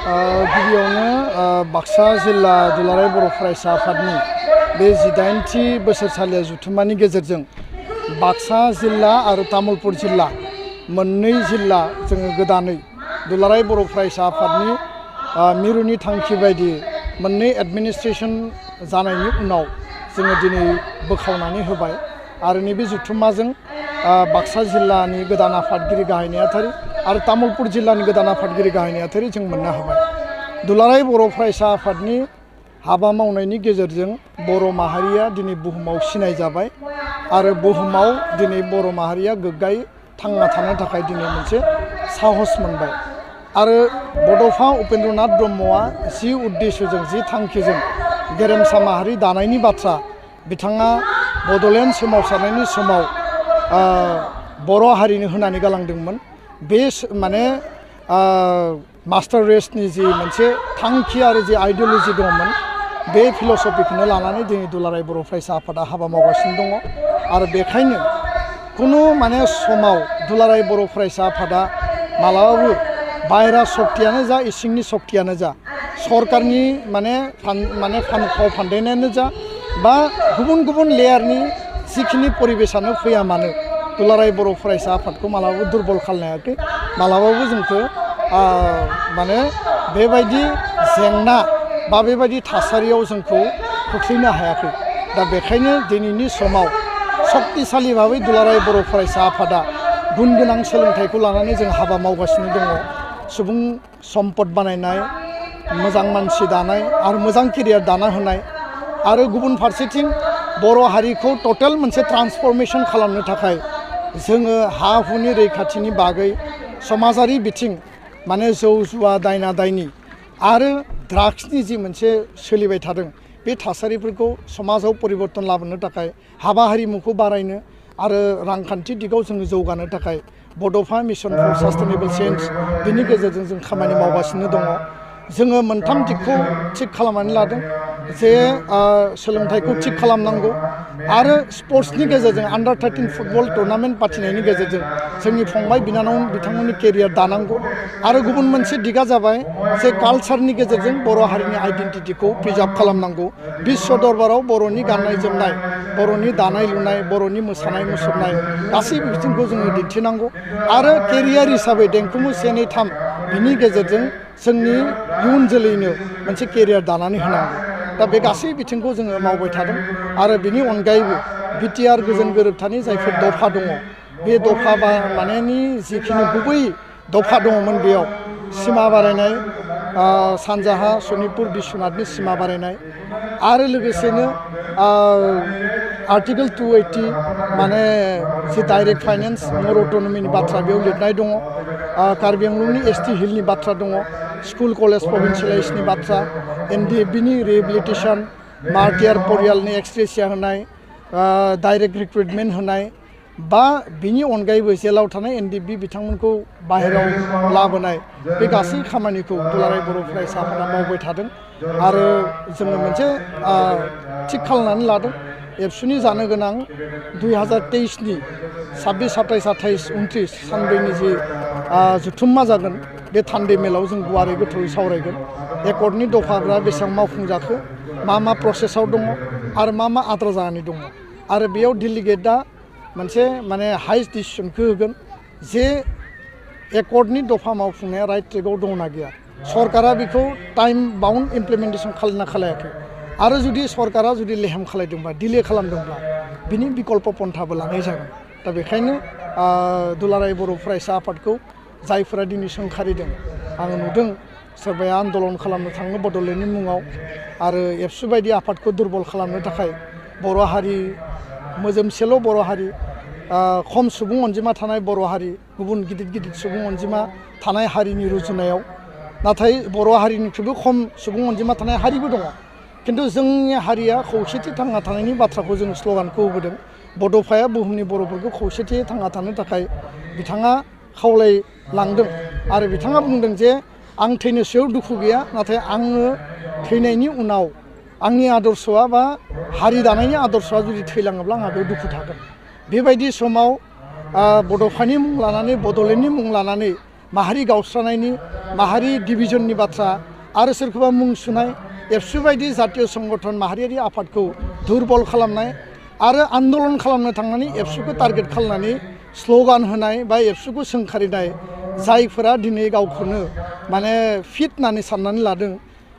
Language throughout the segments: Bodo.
गिबियावनो बाक्सा जिल्ला दुलाराय बर' फरायसा आफादनि बे 18थि बोसोरसालिया जथुम्मानि गेजेरजों बाक्सा जिल्ला आरो तामुलपुर जिल्ला मोननै जिल्ला जोङो गोदानै दुलाराय बर' फरायसा आफादनि मिरुनि थांखि बायदि मोननै एडमिनिस्ट्रेशन जानायनि उनाव जोङो दिनै बोखावनानै होबाय आरो नैबे जथुम्माजों बाक्सा जिल्लानि गोदान आफादगिरि गाहाय नेहाथारि आरो तामुलपुर जिल्लानि गोदान आफादगिरि गाहाय नेहाथारि जों मोननो हाबाय। दुलाराय बर' फरायसा आफादनि हाबा मावनायनि गेजेरजों बर' माहारिया दिनै बुहुमाव सिनाय जाबाय आरो बुहुमाव दिनै बर' माहारिया गोग्गायै थांना थानो थाखाय दिनै मोनसे साहस मोनबाय आरो बड'फा उपेन्द्रनाथ ब्रह्मआ जि उद्देश्यजों जि थांखिजों गेरेमसा माहारि दानायनि बाथ्रा बिथाङा बड'लेण्ड सोमावसारनायनि समाव बर' हारिनो होनानै गालांदोंमोन। बे माने मास्टार रेसनि जि मोनसे थांखि आरो जि आइडिय'लजि दंमोन बे फिल'सफिखौनो लानानै दिनै दुलाराय बर' फरायसा आफादा हाबा मावगासिनो दङ आरो बेखायनो खुनु माने समाव दुलाराय बर' फरायसा आफादा मालाबाबो बाहेरा सक्तियानो जा इसिंनि सक्तियानो जा सरकारनि माने फाव फान्दायनायानो जा बा गुबुन गुबुन लेयारनि जिखिनि परिबेसानो फैया मानो दुलाराय बर' फरायसा आफादखौ मालाबाबो दुरबल खालामनो हायाखै, मालाबाबो जोंखौ माने बेबायदि जेंना बा बेबायदि थासारियाव जोंखौ खोख्लैनो हायाखै। दा बेखायनो दिनैनि समाव सक्तिशालि भाबै दुलाराय बर' फरायसा आफादा गुन गोनां सोलोंथाइखौ लानानै जों हाबा मावगासिनो दङ। सुबुं सम्पद बानायनाय, मोजां मानसि दानाय आरो मोजां केरियार दाना होनाय आरो गुबुन फारसेथिं बर' हारिखौ टटेल मोनसे ट्रान्सफरमेसन खालामनो थाखाय जोङो हा हुनि रैखाथिनि बागै समाजारि बिथिं माने जौ जुवा दायना दायनि आरो ड्राग्सनि जि मोनसे सोलिबाय थादों बे थासारिफोरखौ समाजाव परिबर्तन लाबोनो थाखाय हाबा हारिमुखौ बारायनो आरो रांखान्थि दिगाव जोङो जौगानो थाखाय बड'फा मिशन फर सास्टेनेबल चेन्ज बिनि गेजेरजों जों खामानि मावगासिनो दङ। जोङो मोनथाम दिगखौ थिग खालामनानै लादों जे सोलोंथाइखौ थिग खालामनांगौ आरो स्पर्ट्सनि गेजेरजों आन्डार 13 फुटबल टुर्नामेन्ट पाथिनायनि गेजेरजों जोंनि फंबाय बिनानाव बिथांमोननि केरियार दानांगौ आरो गुबुन मोनसे दिगा जाबाय जे कालचारनि गेजेरजों बर' हारिनि आइडेन्टिटिखौ प्रिजार्भ खालामनांगौ। बिश्व दरबाराव बर'नि गाननाय जोमनाय, बर'नि दानाय लुनाय, बर'नि मोसानाय मुसुरनाय गासैबो बिथिंखौ जोङो दिन्थिनांगौ आरो केरियार हिसाबै देंखोमु 1, 2, 3 बिनि गेजेरजों जोंनि इयुन जोलैनो मोनसे केरियार दानानै होनांगौ। दा बे गासै बिथिंखौ जोङो मावबाय थादों आरो बिनि अनगायैबो बिटिआर गोजोन गोरोबथानि जायफोर दफा दङ बे दफा मानेनि जिखिनि गुबै दफा दङमोन बेयाव सिमा बारायनाय, सानजाहा सनितपुर बिश्वनाथनि सिमा बारायनाय आरो लोगोसेनो आर्टिकेल 280 माने जि डाइरेक्ट फाइनेन्स मर अट'नमिनि बाथ्रा बेयाव लिरनाय दङ, कार्बि आंलंनि एसटि हिलनि बाथ्रा दङ, स्कुल कलेज प्रभिन्सियेलाइजनि बाथ्रा, एनडिएफबिनि रिहेबिलिटेसन, मार्टियार परियालनि एक्सग्रेसिया होनाय, डाइरेक्ट रिक्रुटमेन्ट होनाय बा बिनि अनगायैबो जेलाव थानाय एनडिएफबि बिथांमोनखौ बाहेरायाव लाबोनाय बे गासै खामानिखौ दुलाराय बर' फरायसा आफादा मावबाय थादों आरो जोङो मोनसे थिग खालामनानै लादों एबसुनि जानो गोनां 2023नि 26, 27, 28, 29 सानब्रैनि जि जथुम्मा जागोन बे थान्दै मेलाव जों गुवारै गोथौयै सावरायगोन। एकर्डनि दफाफ्रा बेसेबां मावफुंजाखो, मा प्रसेसआव दङ आरो मा आद्रा जानानै दङ आरो बेयाव डेलिगेटआ मोनसे माने हाइस्ट डिसिसनखौ होगोन जे एकर्डनि दफा मावफुंनाया राइट ट्रेकआव दंना गैया। सरकारा बेखौ टाइम बाउन्ड इमप्लिमेन्टेसन खालामना खालायाखै आरो जुदि सरकारा जुदि लेहेम खालायदोंबा डिले खालामदोंब्ला बिनि बिकल्प पन्थाबो लानाय जागोन। दा बेखायनो दुलाराय बर' फरायसा आफादखौ जायफोरा दिनै सोंखारिदों आङो नुदों सोरबाया आन्दलन खालामनो थाङो बड'लेण्डनि मुङाव आरो एबसु बायदि आफादखौ दुरबल खालामनो थाखाय बर' हारि मोजोमसेल' बर' हारि, खम सुबुं अनजिमा थानाय बर' हारि, गुबुन गिदिर गिदिर सुबुं अनजिमा थानाय हारिनि रुजुनायाव नाथाय बर' हारिनिख्रुइबो खम सुबुं अनजिमा थानाय हारिबो दङ खिन्थु जोंनि हारिया खौसेथि थांना थानायनि बाथ्राखौ जों स्ल'गानखौ होबोदों। बड'फाया बुहुमनि बर'फोरखौ खौसेथियै थांना थानो थाखाय बिथाङा खावलायलांदों आरो बिथाङा बुंदों जे आं थैनोसैयाव दुखु गैया नाथाय आङो थैनायनि उनाव आंनि आदर्शआ बा हारि दानायनि आदर्शआ जुदि थैलाङोब्ला आंहा बेयाव दुखु थागोन। बेबायदि समाव बड'फानि मुं लानानै बड'लेण्डनि मुं लानानै माहारि गावस्रानायनि माहारि डिभिजननि बाथ्रा आरो सोरखौबा मुं सुनाय एबसु बायदि जातीय संगठन माहारियारि आफादखौ दुरबल खालामनाय आरो आन्दलन खालामनो थांनानै एबसुखौ टारगेट खालामनानै स्ल'गान होनाय बा एबसुखौ सोंखारिनाय जायफोरा दिनै गावखौनो माने फिट होननानै साननानै लादों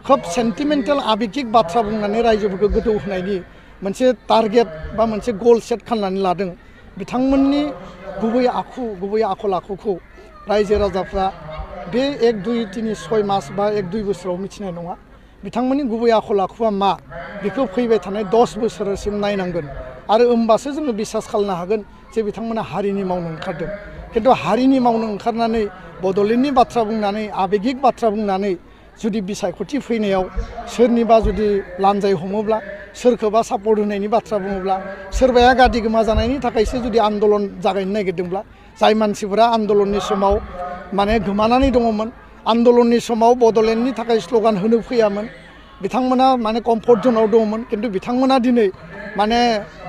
खोब सेन्टिमेन्टेल आबेगिक बाथ्रा बुंनानै रायजोफोरखौ गोदौ होनायनि मोनसे टारगेट बा मोनसे गल सेट खालामनानै लादों बिथांमोननि गुबै आखल आखुखौ रायजो राजाफ्रा बे 1 2 3 6 मास बा 1 2 बोसोराव मिथिनाय नङा बिथांमोननि गुबै आखल आखुआ मा बेखौ फैबाय थानाय 10 बोसोरसिम नायनांगोन आरो होमबासो जोङो बिसास खालामनो हागोन जे बिथांमोना हारिनि मावनो ओंखारदों खिन्थु हारिनि मावनो ओंखारनानै बड'लेण्डनि बाथ्रा बुंनानै आबेगिक बाथ्रा बुंनानै जुदि बिसायख'थि फैनायाव सोरनिबा जुदि लान्जाय हमोब्ला सोरखौबा सापर्ट होनायनि बाथ्रा बुङोब्ला सोरबाया गादि गोमा जानायनि थाखायसो जुदि आन्दलन जागायनो नागिरदोंब्ला जाय मानसिफोरा आन्दलननि समाव माने गोमानानै दङमोन आन्दलननि समाव बड'लेण्डनि थाखाय स्ल'गान होनो फैयामोन बिथांमोना माने कम्फर्ट जनाव दङमोन खिन्थु बिथांमोना दिनै माने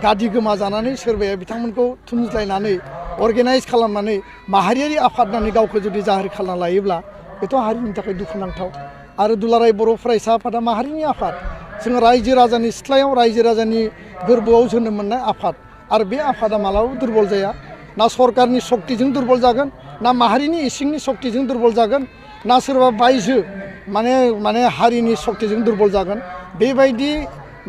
गादि गोमा जानानै सोरबाया बिथांमोनखौ थुनज्लायनानै अर्गेनाइज खालामनानै माहारियारि आफाद होननानै गावखौ जुदि जाहिर खालामना लायोब्ला बेथ' हारिनि थाखाय दुखुनांथाव आरो दुलाराय बर' फरायसा आफादा माहारिनि आफाद जोङो रायजो राजानि सिथ्लायाव रायजो राजानि गोरबोआव जोनोम मोननाय आफाद आरो बे आफादा मालाबाबो दुरबल जाया ना सरकारनि सक्तिजों दुरबल जागोन ना माहारिनि इसिंनि सक्तिजों दुरबल जागोन ना सोरबा बायजो माने हारिनि सक्तिजों दुरबल जागोन बेबायदि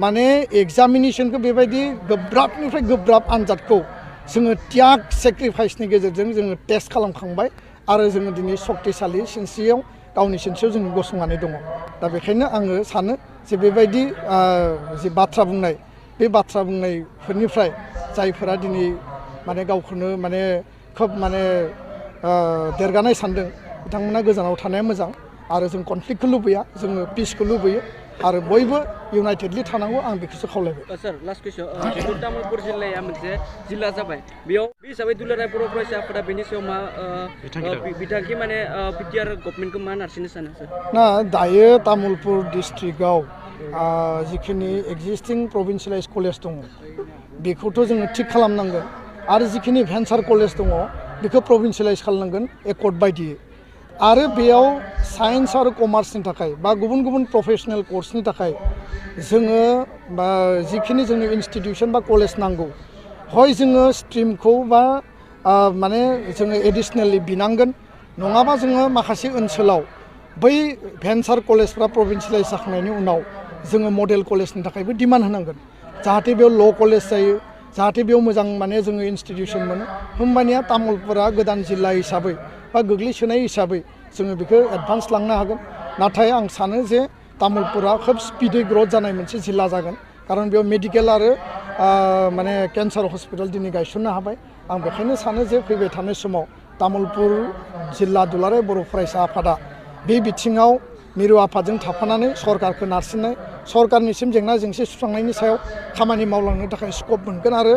माने एग्जामिनेसनखौ बेबायदि गोब्राबनिफ्राय गोब्राब आनजादखौ जोङो त्याग सेक्रिफाइसनि गेजेरजों जोङो टेस्ट खालामखांबाय आरो जोङो दिनै सक्तिशालि सिनस्रियाव गावनि सिनस्रियाव जों गसंनानै दङ दा बेखायनो आङो सानो जे बेबायदि जे बाथ्रा बुंनाय बे बाथ्रा बुंनायफोरनिफ्राय जायफोरा दिनै माने गावखौनो माने खोब माने देरगानाय सानदों बिथांमोना गोजानाव थानाया मोजां आरो जों कनफ्लिक्टखौ लुबैया जोङो पिसखौ लुबैयो आरो बयबो इउनाइटेडलि थानांगौ आं बेखौसो खावलायबाय सार लास्ट कुइसन जितु तामुलपुर जिल्लाया मोनसे जिल्ला जाबाय बेयाव बे हिसाबै दुलाराय बर' फरायसा आफादा बेनि सायाव मा बिथांखि माने बिटिआर गभर्नमेन्टखौ मा नारसिननो सानो सार ना दायो तामुलपुर डिस्ट्रिक्टआव जिखिनि एक्जिस्टिं प्रभिन्सियेलाइज कलेज दङ बेखौथ' जोङो थिग खालामनांगोन आरो जिखिनि भेन्सार कलेज दङ बेखौ प्रभिन्सियेलाइज खालामनांगोन एकर्ड बायदियै आरो बेयाव साइन्स आरो कमार्सनि थाखाय बा गुबुन गुबुन प्रफेशनेल कर्सनि थाखाय जोङो बा जिखिनि जोंनि इनस्टिटिउसन बा कलेज नांगौ हय जोङो स्ट्रिमखौ बा माने जोङो एडिसनेलि बिनांगोन नङाबा जोङो माखासे ओनसोलाव बै भेन्सार कलेजफ्रा प्रभिन्सियेलाइज जाखांनायनि उनाव जोङो मडेल कलेजनि थाखायबो डिमान्ड होनांगोन जाहाथे बेयाव ल' कलेज जायो जाहाथे बेयाव मोजां माने जोङो इनस्टिटिउसन मोनो होमबानिया तामुलपुरा गोदान जिल्ला हिसाबै बा गोग्लैसोनाय हिसाबै जोङो बेखौ एडभान्स लांनो हागोन नाथाय आं सानो जे तामुलपुरा खोब स्पिडै ग्रथ जानाय मोनसे जिल्ला जागोन खारन बेयाव मेडिकेल आरो माने केन्सार हस्पिटाल दिनै गायसननो हाबाय आं बेखायनो सानो जे फैबाय थानाय समाव तामुलपुर जिल्ला दुलाराय बर' फरायसा आफादा बे बिथिङाव मिरु आफादजों थाफानानै सरकारखौ नारसिननाय सरकारनिसिम जेंना जेंसि सुस्रांनायनि सायाव खामानि मावलांनो थाखाय स्कप मोनगोन आरो